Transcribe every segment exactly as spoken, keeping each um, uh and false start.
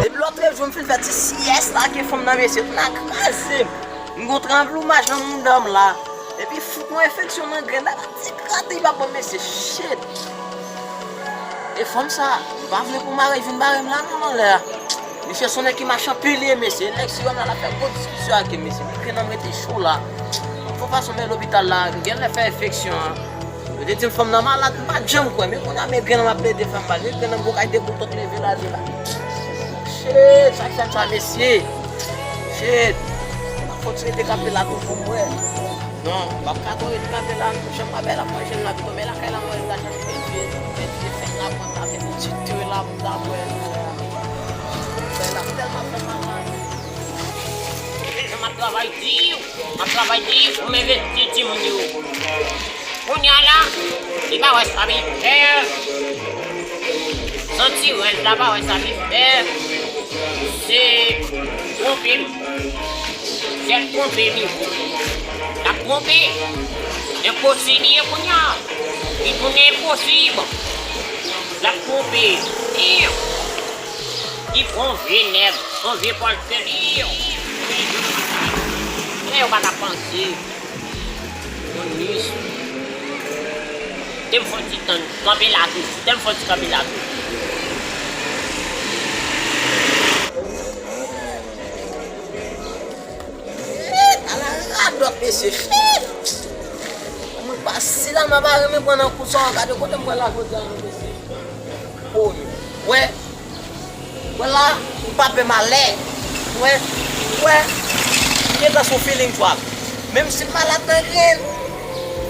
Depi lòt jou m fin fè ti syès la ke fanm nan mesye, tout nan kraze m. M gon tranblomaj nan mouda m la. Epi fout yon enfeksyon nan grenn la, ti krate li pa bon mesye, shit. E fanm sa, m pa vle pou mari vin bare m la non nan lè a. Misye se yon nèg ki mache anpil li ye mesye, nèg si wè m la, l ap fè gwo diskisyon ak li mesye, men grenn nan m rete cho la. Fò fason men lopital la, m genlè fè enfeksyon an. Yo te di m fanm nan malad, m pa t janm kwè, men kounye a men grenn nan m ap plede fè m mal, men grenn nan m gon kay de boutòk leve l ale la. Shit, sa k fè m sa mesye. Shit. M ap kontinye te kanpe la tou pou m wè. Non, m p ap ka tou ret kanpe la, jan m ap wè l ap manje m la, tou men lakay la mwen, m ta chache pèdi, pèdi fèy la, mwen ta fè yon ti te la, m ta bwè. Fèy la tèlman fè m mal la. Jan m ap travay di, m ap travay di pou m envesti timoun yo. Kounye a la, li pa wè sa li fè. Santirèz la pa wè sa li fè. Se twonpe m. Sèl twonpe m li. L ap twonpe. Enposib li ye kounye a. Li tounen enposib. L ap twonpe. Damn. Li pran yon vye nèg, yon vye pòltè li. Men yo pa ta panse. Yon nis. Te m fon ti tann, kanpe la tou. Te m fon ti kanpe la tou. Ala radòt, mesye. Mwen pa si la, m pa renmen pran nan kou sa, gade kote m pran la jodi a, mesye. Oh, wè. Wè la, m pa pè malè. Wè, wè. M gentan sou feeling twòp. Menm si m malad nan grenn,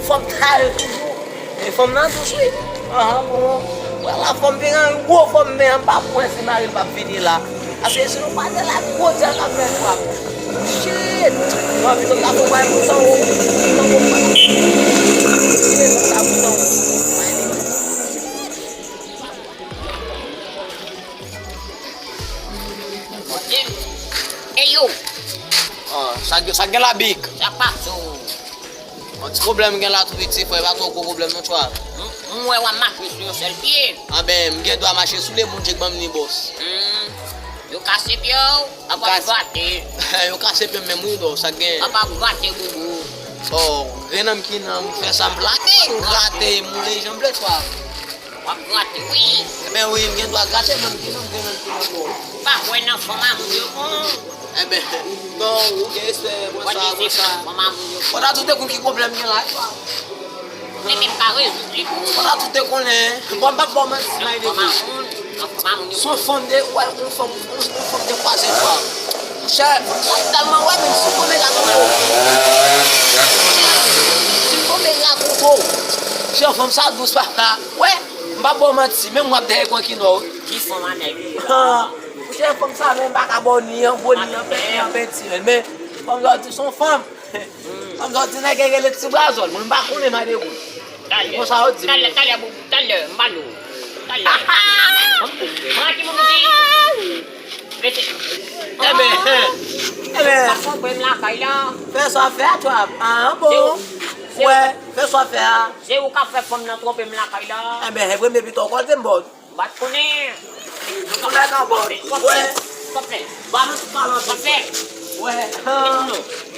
fò m ta yo toujou. E fanm nan dous wi. Ahan, bon. Wè la, fanm vin an gwo fanm, men an pa pwen si mari l p ap vini la. Paske si nou pa te la, gwo djab ap fè twòp. Shit! Mwen pito ta pou bay pou san ou. San ou. Shit, ta pou san ou. Ey yo! Ah, sa gen, sa gen la big. Sa pase w? Yon ti pwoblèm gen la tou piti, frè, pa twò gwo pwoblèm non, chwa. M, m wè w ap mache sou yon sèl pye. Anben, m gen dwa mache sou le moun, Djek ban m ni bòs. Hmm. Yo kase pye w, apa w grate. Yo kase pye m menm wi, dò, sa gen. Apa w grate boubou. Oh, grenn nan m ki nan m fè sa m plake, m grate, m woule jan m vle, chwa. W ap grate, wi. Enben wi, m gen dwa grate, men m gen nan m gen nan m gen nan m. Pa kwè nan fanm a moun yo bon. Enben, non, ou gen respè, bon sa, bon sa. Fanm a moun yo bon. Fò ta tou te konn ki pwoblèm gen la, e pa. Men men m ka rezoud li pou ou. Fò ta tou te konnen. Bon, m p ap ba w manti, my baby. Fanm a moun, fanm a moun yo bon. Son fanm de, ou wè, yon fanm, yon, yon fanm de kwaze fwa. Monchè, fanm sa tèlman wè, men si w konn mega konto. Si w konn mega konto. Monchè, fanm sa dous papa. Wè. M p ap ba w manti, menm w ap dèyè gwan kinò wi. Ki fanm a nèg? Han, monchè, fanm sa menm m pa ka ba w ni an gwo, ni an pèt, ni an penti, men fanm sa w di se yon fanm. Fanm sa w di nèg rele ti brazòl, mwen m pa konnen, my baby. Talè. Konsa yo di m. Talè, talè, boubou, talè, m ba l ou. Talè. Pran timoun ou di. Enben, enben. Sa konprann lakay la. Fè sa fè a, twòp. Ah, bon. Wè, fè sa fè a. Se ou k ap fè fanm nan twonpe m lakay la. Enben, se premye pita w koze m, bòs. M pa t konnen. Ou nèg an bòs. Wè. Sa fè. Balans, balans. Sa fè. Wè.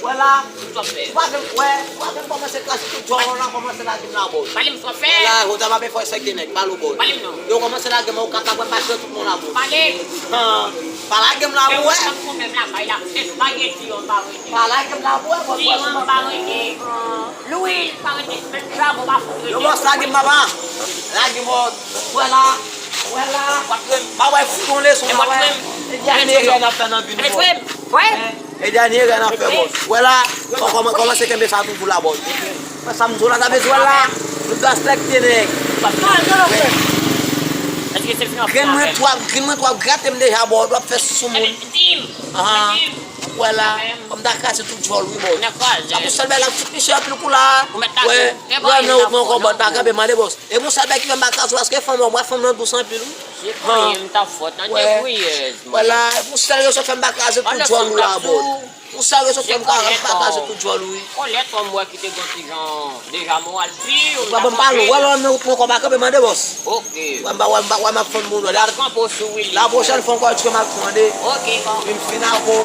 Wè la. Sa fè. Ou pa vin, wè, ou pa vin kòmanse kras tout jò w la, kòmanse lage m la, bòs. Pale m sa fè. Wè la, jodi a m ap fè sèk de nèg, pale w, bòs. Pale m non. Yo kòmanse lage m, ou ka ta pran mache tout moun la, bòs. Pale m. Han. Pa lage m la, bòs. Fè ou sa pwoblèm lakay la. Espageti yo pa rete. Pa lage m la, bòs. Siman pa rete. Lwil pa rete. Menm travay pa fout rete. Yo, bòs, lage m, papa. Lage m, bòs. Wè la, wè la. Pa wè fout yon leson la, wè. E dènye erè n ap fè nan vi nou, bòs. E dènye erè n ap fè, bòs. Wè la, kòman, kòmanse kenbe sa toujou la, bòs. Wè sa m di w la, ta vle di, wè la, nou ta slèkte nèg. Grenn mwen twòp, grenn mwen twòp grate m deja, bòs, w ap fè sou moun. Ahan. Wè la, kòm ta kraze tout djòl wi bòs. Sa pou sèl bèl ap fout misye anpil kou la. Wè, wè nan wout mwen ankò bòs ta kanpe mande bòs. E pou sèl bèl ki fè m pa kraze paske fanm an, wè fanm nan dous anpil wi. Se pa yon m ta fòt nan debriyèz. Wè la, e pou sèl rezon fè m pa kraze tout djòl wi la bòs. Pou sèl rezon fè m pa kraze tout djòl wi. Kòlèt fanm wè ki te gon ti jan deja moral di. Wè ban m pale, wè lò nan wout mwen ankò pa kanpe mande bòs. Ok. Wè m pa, wè m pa, wè m ap fann moun wè. Kanpo sou Willy. La pwochèn fwa ankò èske m ap mande. Ok. Vin fin ankò.